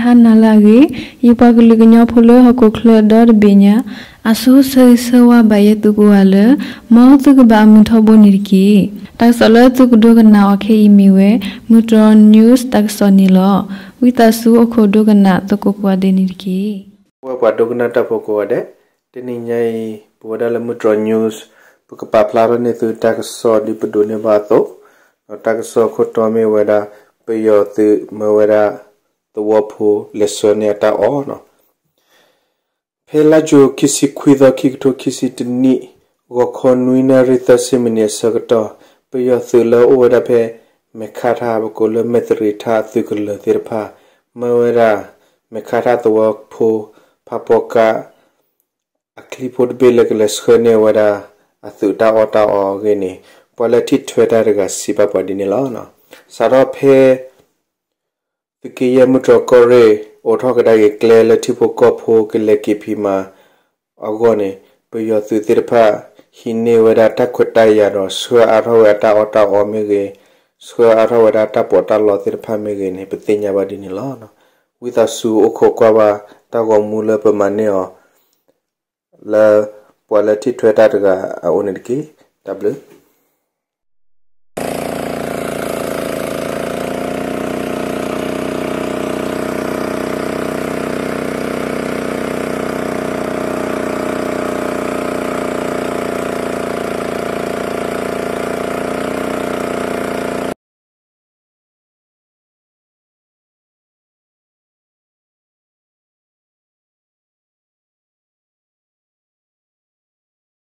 ဟါနၤလၢအဂ့ၤ, ယပှၤကလုာ်ကညီဖိလၢဟီၣ်ခိၣ်ချၢဒီတဘ့ၣ်ညါ, အဆိဆၢဂ့ၤဆၢဝါဘၣ်ယဲသုကိးဂၤလၢ မ်သုကဘၣ်အမုာ်ထီဘိန့ၣ်တက့ၢ်. တၢ်ကစီၣ်လၢသုကဒိကနၣ်အီၤခဲအံၤမ့ၢ်ဝဲ မုၢ်တြီၢ် news တၢ်ကစီၣ်န့ၣ်လီၤ. ဝံသးစူၤအိၣ်ခိးဒိကနၣ်သကိးကိးဂၤဒဲးန့ၣ်တက့ၢ်. ပဝဲပှၤဒိကနၣ်တၢ်ဖိကိးဂၤဒဲး, တနံၤညါအံၤ ပဝဲဒၣ်လၢမုၢ်တြီၢ် news ပကပာ်ဖျါထီၣ်န့ၢ်သုတၢ်ကစီၣ်ဒ်ပဒိးန့ၢ်ဘၣ်အသိး, ဒီးတၢ်ကစီၣ်ခိၣ်တီမ့ၢ်ဝဲဒၣ် ပယီၤသုးမၢဝဲဒၣ် သဝီဖိလဲၤဆှၢန့ၢ်အတၢ်အီၣ်န့ၣ် ဖဲလါယူၤ ခံဆံခွံသီ ခံကထိခံဆံတနံၣ် ဂီၤခီနွံနၣ်ရံၣ်သၢဆံမံးနံးအဆၢကတီၢ်, ပယီၤသုးလၢအိၣ်ဝဲဒၣ်ဖဲ မဲၢ်ခါထၣ် ပကိးလၢမဲၢ်သရံးထၣ်အသုးကလၢၤသ့ၣ်တဖၣ် မၢဝဲဒၣ် မဲၢ်ခါထၣ်သဝီဖိ ဖးပီကါ အချံဖိတဘ့ၣ်လၢကလဲၤဆှၢန့ၢ်ဝဲဒၣ် အသုးတၢ်အီၣ်တၢ်အီအဂ့ၢ်န့ၣ် ပှၤလၢထံၣ်ထွဲတၢ်တဂၤစံးဘၣ်ပှၤဒ်န့ၣ်လီၤ. စးထီၣ်ဖဲ သုးက့ယဲၢ်မုၢ်တြီၢ်ကီၢ်ရ့ၣ် အိးထီၣ်ကဒါက့ၤကျဲလၢထံဖိကီၢ်ဖိကလဲၤက့ၤဖံးမၤအဂီၢ်န့ၣ် ပယီၤသုးသ့ၣ်တဖၣ် ဟံးန့ၢ်ဝဲဒၣ်တၢ်ခွဲးတၢ်ယာ်ဒီး ဆှၢအါထီၣ်ဝဲအတၢ်အီၣ်တၢ်အီမ့ၢ်ဂ့ၤ, ဆှၢအါထီၣ်ဝဲဒၣ်တၢ်ပီးတၢ်လီသ့ၣ်တဖၣ်မ့ၢ်ဂ့ၤန့ၣ် ပသ့ၣ်ညါဘၣ်ဒ်န့ၣ်လီၤ. ဝံသးစူၤအိၣ်ခိးကွၢ်ဘၣ်တၢ်ဂီၤမူလၢပမၤန့ၢ်အီၤ လၢပှၤလၢထံၣ်ထွဲတၢ်တဂၤအအိၣ်န့ၣ်တက့ၢ်. တၢ်ဘျုး